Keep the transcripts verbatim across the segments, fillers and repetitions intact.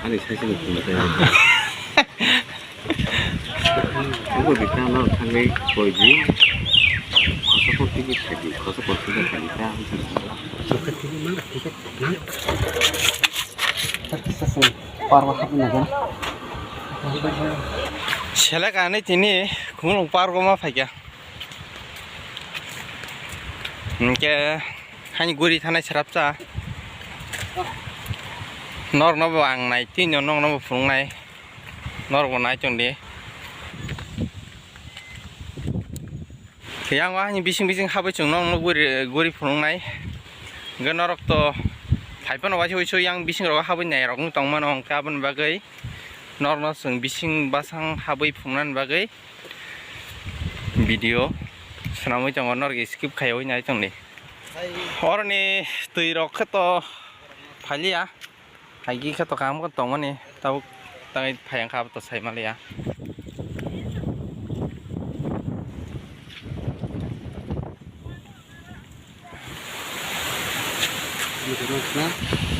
Ani sai sai ni phone khe. Obo bikha no thangwi koi di. Khosa por tigi thagi, khosa por tigi thagi ta. Parwa hapna gana. Selek ani tini khumulwng pargo ma phaikha. Hinkhe hani guri thanai srapsa. Norokno bo ang nai tini, norokno bo phunuknai. Norokbo nai tong di. Yang ani bising bising habwi chwng nokno guri, guri phunuknai. Hwnkhe norok to phai phano waisa waisa yang bising rogo habwi nai rok wng tong mano, hwnkhe aboni bagwi norokno chwng bising basang habwi phunuknani bagwi video swnamwi tongo, norok skip khaiwi nai tong di. Oroni twi rok khe to phailiya. Haigi khe to kaham khe tongmani, tabuk tangwi phai wngkha, abo to sai manliya.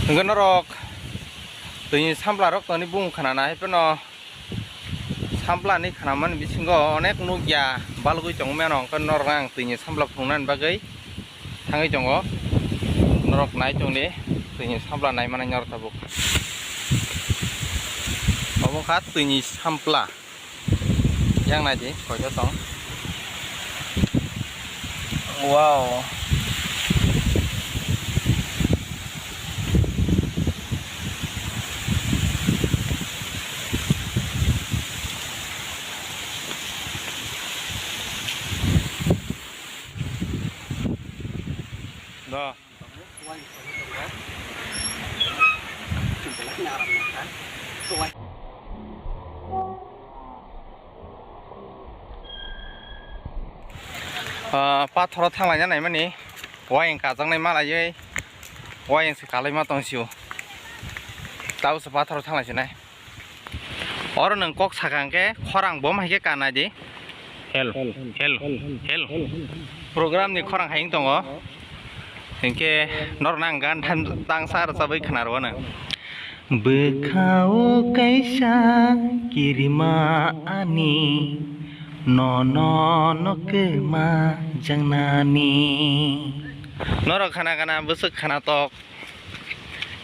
Hwnkhe norok twini sampla rok tongni bumung khna nai phano. Samplani khnamani bisingo onek nukya balgwi tongwi mano, hwnkhe norokno ang twini sampla phunuknani bagwi thangwi tongo. Norok nai tongdi, twini sampla naimanai norok tabuk. Obo wngkha twini sampla. Yang naidi, koito tong. Wow. Do. Ah, pathoro thanglaina naimani, wayang kajaknai malaiwi, wayang se kalaima tongsio. Tabukse pathoro thanglaisinai. Oro nwng kok sakha hwnkhe khorang bom hai khe kanai di. Hel, hel, hel. Program ni khorang hai wng tongo. Hinkhe norokno ang gan tang sa rwchabwi khna rwano. Bwkha-o kaisa kirima ani, nono no kwma jangnani. Norok khana khana bwswk khana tok.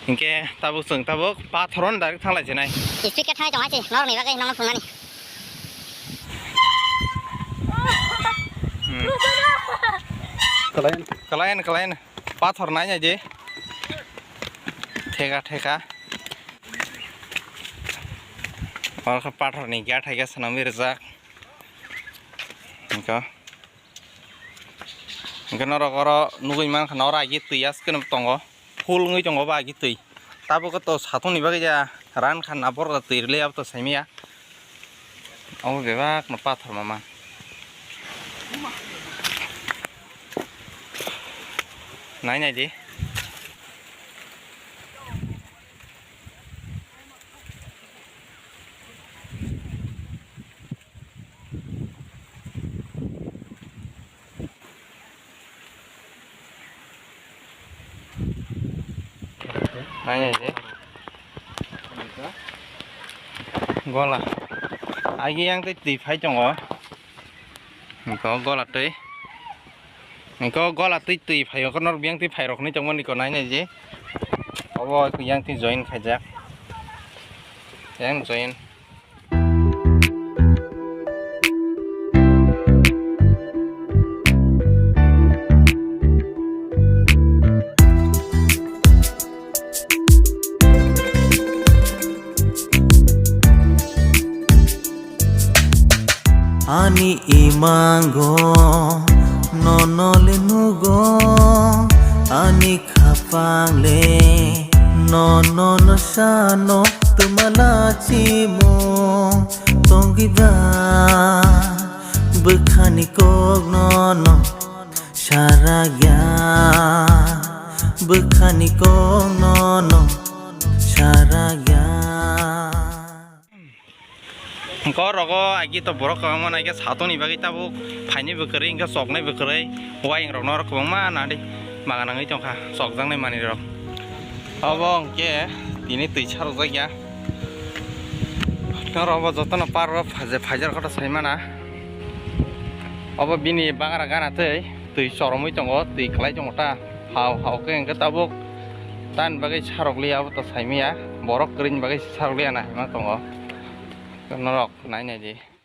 Hinkhe tabuk chwng tabuk pathoron direct thanglai sinai. Speed khe thangwi tong hai se, norokni bagwi nokno phunuknani. Hmm. Kalayan, kalayan. Pathor nai nai di. Theka, theka. Oro khe pathor ni gate hai khe swnamwi rijak. Hingkhe, hingkhe norok oro nugwi mankha na oro agi twi askeno tongo. Full wngwi tongo ba agi twi. Tabuk to satung ni bagwi ja ran kha na borok twi rwlai abo to saimaya. Omo bebak no pathor mama. Nai nai di. Nai nai di. Gola. Agi yang tei twi phai tongo. Hingke o gola twi. Hingke o gola twi twi phai o, konor biyang twi phai rok hinui tongmani ko nai nai je. Obo yang twi join khaijak. Yang join. Ani imango nono le nugo, ani khapang le nono no sano twmala chimo tongwi ba, bwkhani kok nono saragya, bwkhani kok nono saragya. Hingke o rogo agi to borok kwbangma naikhe satungni bagwi tabuk phainai bo kwrwi, hingke choknai bo kwrwi, wayang rokno oro kwbangma nadi bagan nangwi tongkha chokjaknai manwirok. Obo hingke tini twi sarokjak ya. Norok bo jotono park o phaijak, phaijak khe to sai mana. Obo bini bagra gana twi, twi choromwi tongo, twi kwlai tongo ta. Hao hao khe hwnkhe tabuk tamni bagwi sarok liya, abo to saimanya. Borok kwrwini bagwi sarok liya na hinma tongo. Norok nai nai di.